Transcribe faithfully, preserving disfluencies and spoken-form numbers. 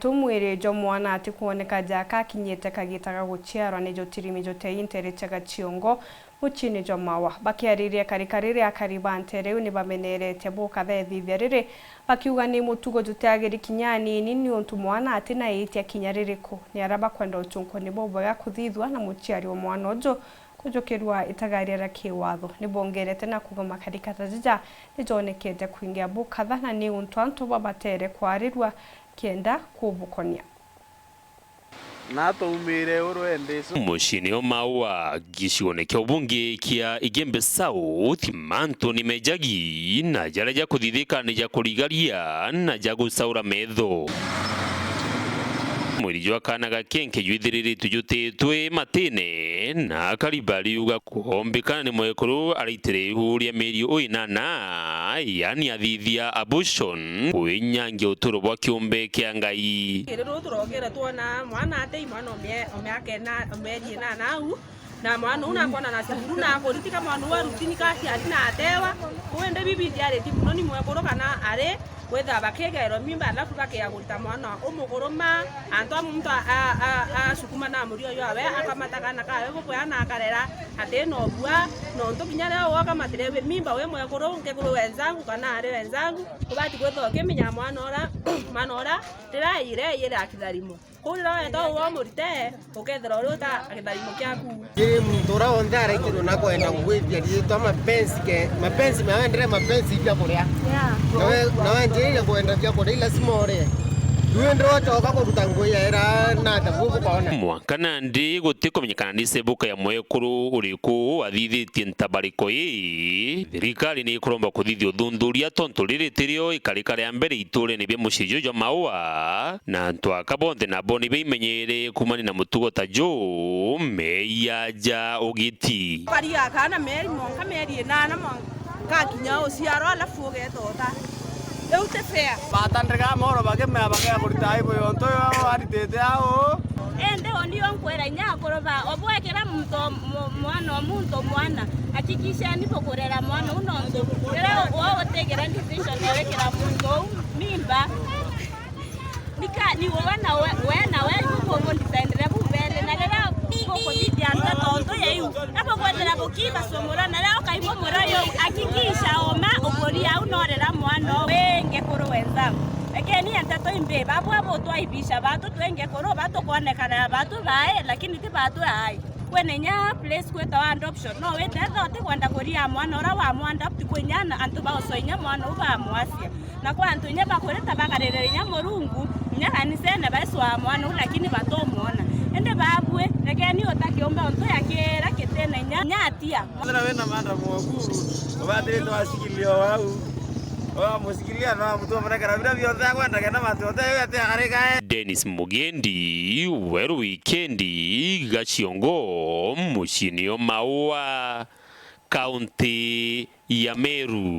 Tu mwiri jwa mwana atikwoneka ja kakinyite kagita ga guciarwa ni jutirimi jutei ntere cia Gaciongo muciini jwa Maua. Bakiariria karikari ria akari ba ntere iu ni bameneretie bukatha ithithia riri, bakiuga ni mutugo jutiagiri kinya anini niuntu mwana ati na iitia kinya ririku. Ni aria bakwenda ucunkuni bubwega kuthithua na muciari wa mwana uju kujukirua itagaria ria kiwatho. Ni bongerete na kuuga makarika ta jaja ni jonekete kwingia bukatha na niuntu antu babatere kwarirua kienda kubukonia. Na twaumire urwende icu. Muciini o Maua, gicigoone kia ubunge kia Igembe South, mantu ni mejagi, na jaria jakuthithika ni ja kurigaria na ja gucaura metho. Mwiri jwa kaana gakenke jwithiriritwe jutitwe matine, na akari bariuga kuombikana ni mwekuru araitire ihu ria mieri uinana, yani athithia abortion, kwinyangia uturo bwa kiumbe kia Ngai. Riri ruu turokire twona mwana atei mwana o mie-, o miaka ina-, o mieri inana au, na mwana uu nakwona na cukuru na akuritika mwana uu arutini kaciari na atewa. Kuu indi bibi ndiariti mono ni mwekuru kana ari kwithira bakigerwa mimba alafu bakiya kurita mwana umukuru ma antu amwe muntu a-, a-, a-, acukuma na murio jwawe akamata kana kawe bukwea na akarera atina ubua, nontu kinya riria wakamatire wi mimba wi mwekuru nkekuru wenzangu kana ari wenzangu, ubati kwithira ukimenya mwana ura, mwana ura rira ire ire akitharimo. Kuu riria weta uwa murite, ukethira uri uta githarimo kiaku. Kiri muntu uria wonthe araitirwe na kwenda kugwithia riitwa mapenzi ke, mapenzi mawendere mapenzi ibia kuria. Yeah. Nawe, nawe njirire kwenda bia kuria, lazima urie. Riu indi wacoka kuruta ngugi ya ira na thabu bukoona. Mwanka nandi gutikumenyekana ni sebuka ya mwekuru uriku athithitie ntabariko ii. Thirikari ni ikuromba kuthithia uthuthuria tontu riri tirio ikarika ria mbere iturene bia mucii juju jwa Maua. Na antu aka bonthe nabo ni baimenyeere kuumania na mutugo ta juu, meeja ja ugiti. Kari gaka na mieri mwanka mieri inana mwanka gakinya uciarwa, alafu ugeeta uta. Riu ti fair. Batandika moro bakimea bakea kurita aibu yontu yo aritite au. Indi o nio nkwira inya akuru ba, obwekira muntu mu-, mwana o muntu mwana, hakikisheni bukurera mwana u nontu riria we utigira decision ya gwikira muntu u mimba, Nika ni we na we, we na we, bubundisendere bubere, na riria bukuthithia nteto ntu ya iu, na bukwendera bukiba sumura, na riria ukaimumura yo, hakikisha uma ukuria au norera mwana wi ngekuru wenzangu. Ekeni ya nteto imbi, babu abo twaibisha batu twi ngekuru, batukwonekana batu bae, lakini ti batu ai. Kwina inya place kwitawa adoption. No wite etha utikwenda kuria mwana uria wamwadopt, kwi inya antu bauswa inya mwana u bamwacia. Na kwa antu inya bakurita bakarerera inya Murungu, inya kanisene baiswaa mwana u lakini batumwona. Indi babui, rekeni uta kiumbe untu ya kiira kitine inya, inya atia. Ethira wina madam waku, ubatirite washikilia wau. Wamusikilia na wamutua murekera biria bionthe akwenda kenda mantu yonthe yo ati akarigae. Dennis Mugendi, Weru Wikendi, Gaciongo, muciini o Maua, kaunti ya Meru.